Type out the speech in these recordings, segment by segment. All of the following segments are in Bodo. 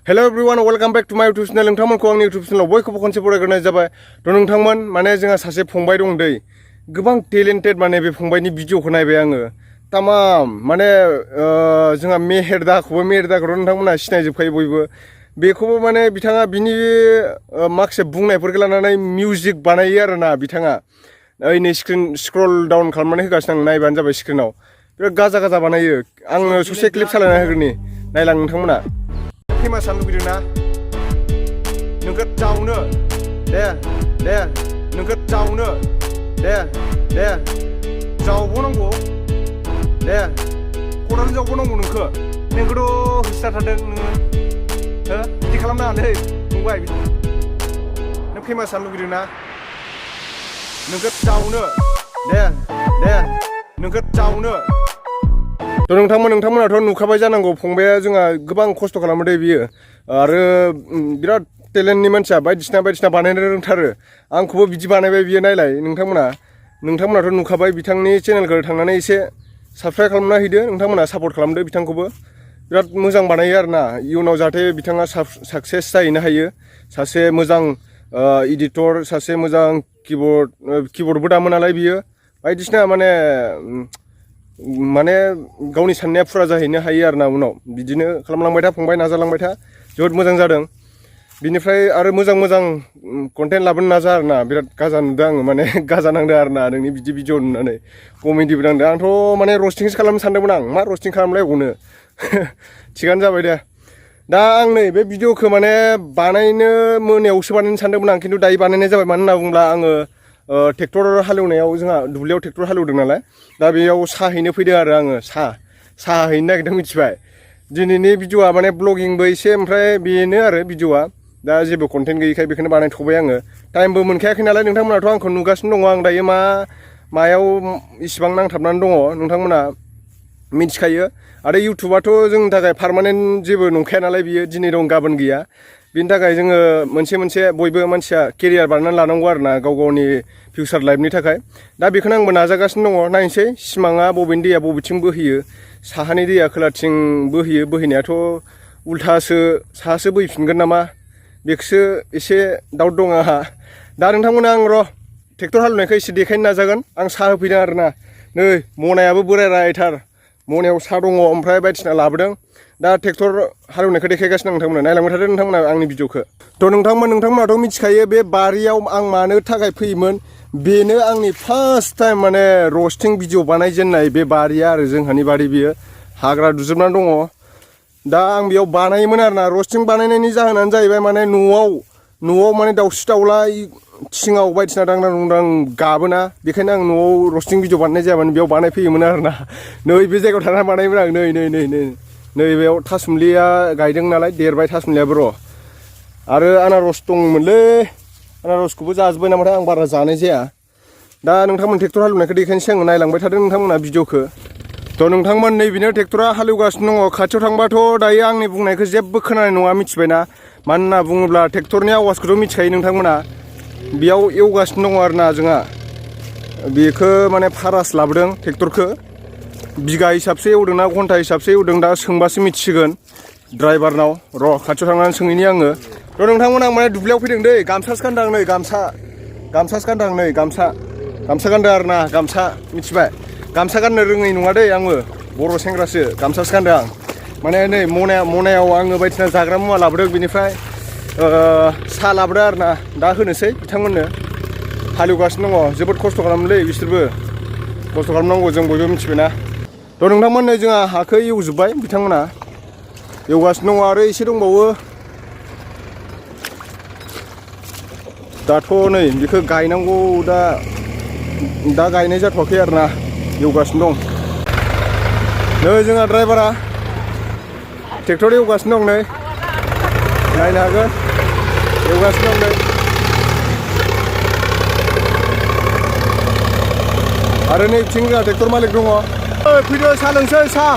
hello everyone welcome back to my YouTube channel नोंथांमोनखौ आंनि यूट्यूब चैनलाव बयखौबो खनसे बरायग्रोनाय जाबाय थ' नोंथांमोन माने जोंहा सासे फंबाय दं दै गोबां टेलेन्टेड माने बे फंबायनि भिडिअखौ नायबाय आङो तामाम माने जोंहा मेहेरदाखौथ' नोंथांमोना सिनायजोबखायो बयबो बेखौबो माने बिथाङा बिनि माखासे बुंनायफोरखौ लानानै मिउजिक बानायो आरोना बिथाङा ओइ नै स्क्रल डाउन खालामनानै होगासिनो आं नायबानो जाबाय स्क्रिनाव बिराद गाजा गाजा बानायो आङो ससे क्लिप सालायना होग्रोनि नायलां नोंथांमोना फेमास जानो लुबैदों ना नोंखौ जावनो दे नोंखौ जावनो दे जावबावनांगौ दे खदाल जावबावनांगौ नोंखौथ' होसिथारथारदों नोङो हो बिदि खालामनाङा दै फंबाय नों फेमास जानो लुबैदों ना नोंखौ जावनो दे नोंखौ जावनो थ' नोंथांमोनाथ' नुखाबाय जानांगौ फंबाया जोंहा गोबां खस्थ' खालामो दे बियो आरो बिराद टेलेन्टनि मानसिया बायदिसिना बानायनो रोंथारो आंखौबो बिदि बानायबाय बियो नायलाय नोंथांमोनाथ' नुखाबाय बिथांनि चेनेलखौ थांनानै एसे साबस्क्राइब खालामना हैदो नोंथांमोना सापर्ट खालामदो बिथांखौबो बिराद मोजां बानायो आरोना इयुनाव जाहाथे बिथाङा साक्सेस जाहैनो हायो सासे मोजां एडिटर सासे मोजां किबर्डबो दामो नालाय बियो बायदिसिना माने गावनि साननाया फुरा जाहैनो हायो आरोना उनाव बिदिनो खालामलांबाय था फंबाय नाजालांबाय था जोबोद मोजां जादों बिनिफ्राय आरो मोजां कन्टेन्ट लाबोनो नाजा आरोना बिराद गाजा नुदों आङो माने गाजा नांदों आरोना नोंनि बिदि भिडिअ नुनानै कमेडिबो नांदों आंथ' माने रस्टिंसो खालामनो सानदोंमोन आं मा रस्टिं खालामलायबावनो थिगानो जाबाय दे दा आं नै बे भिडिअखौ माने बानायनो मोनायावसो बानायनो सानदोंमोन आं खिन्थु दायो बानायनाय जाबाय मानो होनना बुङोब्ला आङो ट्रेक्टर हालेवनायाव जोंहा दुब्लियाव ट्रेक्टर हालेवदों नालाय दा बेयाव साहा हैनो फैदों आरो आङो साहा हैनो नागिरदों मिथिबाय दिनैनि भिडिअआ माने ब्लगिंबो एसे ओमफ्राय बेनो आरो भिडिअआ दा जेबो कन्टेन्ट गैयैखाय बेखौनो बानायथ'बाय आङो टाइमबो मोनखायाखै नालाय नोंथांमोनाथ' आंखौ नुगासिनो दङ आं दायो मायाव इसिबां नांथाबनानै दङ नोंथांमोना मिथिखायो आरो इउटुबाथ' जोंनि थाखाय पारमानेन्ट जेबो नंखाया नालाय बियो दिनै दं गाबोन गैया बिनि थाखाय जोङो मोनसे बयबो मानसिया केरियार बानायनानै लानांगौ आरोना गावनि फिउचार लाइफनि थाखाय दा बेखौनो आंबो नाजागासिनो दङ नायनोसै सिमाङा बबेनि दैया बबेथिं बोहैयो साहानि दैया खोलाथिं बोहैयो बोहैनायाथ' उल्थासो साहासो बोहैफिनगोन नामा बेखौसो एसे डाउट दं आंहा दा नोंथांमोना आं ट्रेक्टर हालेवनायखौ एसे देखायनो नाजागोन आं साहा होफैदों आरोना नै मनायाबो बोरायथार मनायाव सा दङ ओमफ्राय बायदिसिना लाबोदों दा ट्रेक्टर हालेवनायखौ देखायगासिनो नोंथांमोना नायलांबाय थादो नोंथांमोना आंनि भिडिअखौ थ' नोंथांमोनाथ' मिथिखायो बे बारियाव आं मानो थाखाय फैयोमोन बेनो आंनि फार्स्ट टाइम माने रस्टिं भिडिअ बानायजेननाय बे बारिया आरो जोंहानि बारि बियो हाग्रा दुजोबनानै दङ दा आं बेयाव बानायोमोन आरोना रस्टिं बानायनायनि जाहोनानो जाहैबाय माने न'आव माने दाउस्रि दाउला थिङाव बायदिसिना दांदां गाबोना बेखायनो आं न'आव रस्टिं भिडिअ बानायनाय जायामोन बेयाव बानायफैयोमोन आरोना नै बे जायगायाव थानानै बानायोमोन आं नै बेयाव थासुमलिया गायदों नालाय देरबाय थासुमलियाबो र' आरो आनारस दंमोनलै आनारसखौबो जाजोब्बाय नामाथाय आं बारा जानाय जाया दा नोंथांमोन ट्रेक्टर हालेवनायखौ देखायनोसै आङो नायलांबाय थादों नोंथांमोना भिडिअखौ थ' नोंथांमोन नैबेनो ट्रेक्टरा हालेवगासिनो दङ खाथियाव थांबाथ' दायो आंनि बुंनायखौ जेबो खोनानाय नङा मिथिबायना मानो होनना बुङोब्ला ट्रेक्टरनि आवाजखौथ' मिथिखायो नोंथांमोना बेयाव एवगासिनो दङ आरोना जोंहा बेखौ माने फारास लाबोदों ट्रेक्टरखौ बिगा हिसाबसो एवदों ना घन्टा हिसाबसो एवदों दा सोंबासो मिथिसिगोन ड्राइभारनाव र' खाथियाव थांनानै सोंहैनि आङो थ' नोंथांमोना माने दुब्लियाव फैदों दै गामसासो गानदों आं नै गामसासो गानदों आं नै गामसा गानदों आरोना गामसा मिथिबाय गामसा गाननो रोङै नङा दै आंबो बर' सेंग्रासो गामसासो गानदों आं माने नै मनायाव आङो बायदिसिना जाग्रा मुवा लाबोदों बेनिफ्राय साहा लाबोदों आरोना दा होनोसै बिथांमोननो हालेवगासिनो दङ जोबोद खस्थ' खालामोलै बिसोरबो खस्थ' खालामनांगौ जों बयबो मिथिबायना थ' नोंथांमोन नै जोंहा हाखौ एवजोब्बाय बिथांमोना एवगासिनो दङ आरो एसे दंबावो दाथ' नै बेखौ गायनांगौ दा गायनाय जाथ'वाखै आरोना एवगासिनो दं नै जोंहा ड्राइभारा ट्रेक्टर एवगासिनो दं नै नायनो हागोन एवगासिनो दं नै आरो नै बिथिं जोंहा ट्रेक्टर मालिक दङ फैदो साहा लोंसै साहा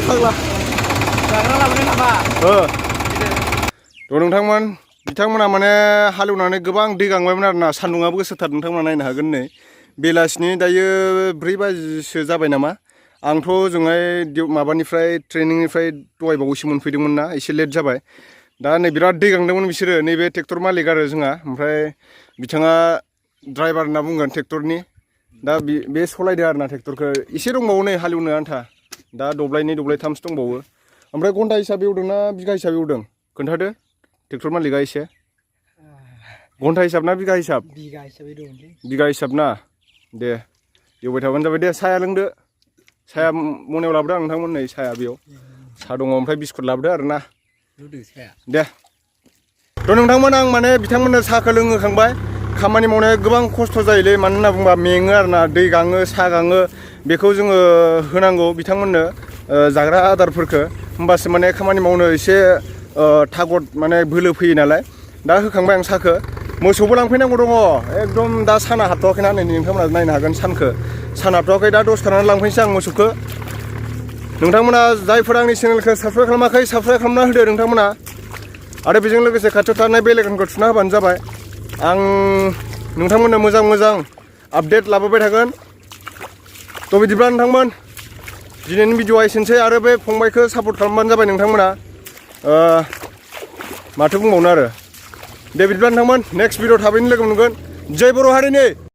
फाग्ला जाग्रा लाबोदों नामा थ' बिथांमोना माने हालेवनानै गोबां दै गांबायमोन आरोना सान्दुङाबो गोसाथार नोंथांमोना नायनो हागोन नै बेलासिनि दायो 4 बाजिसो जाबाय नामा आंथ' ओजोंहाय माबानिफ्राय ट्रेनिंनिफ्राय दहायबावैसो मोनफैदोंमोन ना एसे लेट जाबाय दा नै बिराद दै गांदोंमोन बिसोरो नैबे ट्रेक्टर मालिक आरो जोंहा ओमफ्राय बिथाङा ड्राइभार होनना बुंगोन ट्रेक्टरनि दा बे सलायदो आरोना ट्रेक्टरखौ एसे दंबावो नै हालेवनो आन्था दा दब्लायनै दब्लायथामसो दंबावो ओमफ्राय घन्टा हिसाब एवदों ना बिगा हिसाब एवदों खोन्थादो ट्रेक्टर मालिकआ एसे घन्टा हिसाब ना बिगा हिसाब बिगा हिसाब ना दे एवबाय थाबानो जाबाय दे साया लोंदो साया मनायाव लाबोदो आं नोंथांमोन नै साया बेयाव सा दङ ओमफ्राय बिस्कुट लाबोदो आरोना दे थ' नोंथांमोन आं माने बिथांमोननो साहाखौ लोंहोखांबाय खामानि मावनाया गोबां खस्थ' जायोलै मानो होनना बुंबा मेङो आरोना दै गाङो सा गाङो बेखौ जोङो होनांगौ बिथांमोननो जाग्रा आदारफोरखौ होमबासो माने खामानि मावनो एसे थागद माने बोलो फैयो नालाय दा होखांबाय आं साहाखौ मोसौबो लांफैनांगौ दङ एकदम दा साना हाबथ'वाखैना नै नोंथांमोना नायनो हागोन सानखौ सान हाबथ'वाखै दा दसे थानानै लांफैनोसै आं मोसौखौ नोंथांमोना जायफोर आंनि चेनेलखौ साबस्क्राइब खालामाखै साबस्क्राइब खालामना होदो नोंथांमोना आरो बेजों लोगोसे खाथियाव थानाय बेल आइकनखौ थुना होबानो जाबाय आं नोंथांमोननो मोजां मोजां आपडेट लाबोबाय थागोन थ' बिदिब्ला नोंथांमोन दिनैनि भिडिअआ एसेनोसै आरो बे फंबायखौ सापर्ट खालामबानो जाबाय नोंथांमोना माथो बुंबावनो आरो दे बिदिब्ला नोंथांमोन नेक्स्ट भिडिअ थाबैनो लोगो मोनगोन जय बर' हारिनि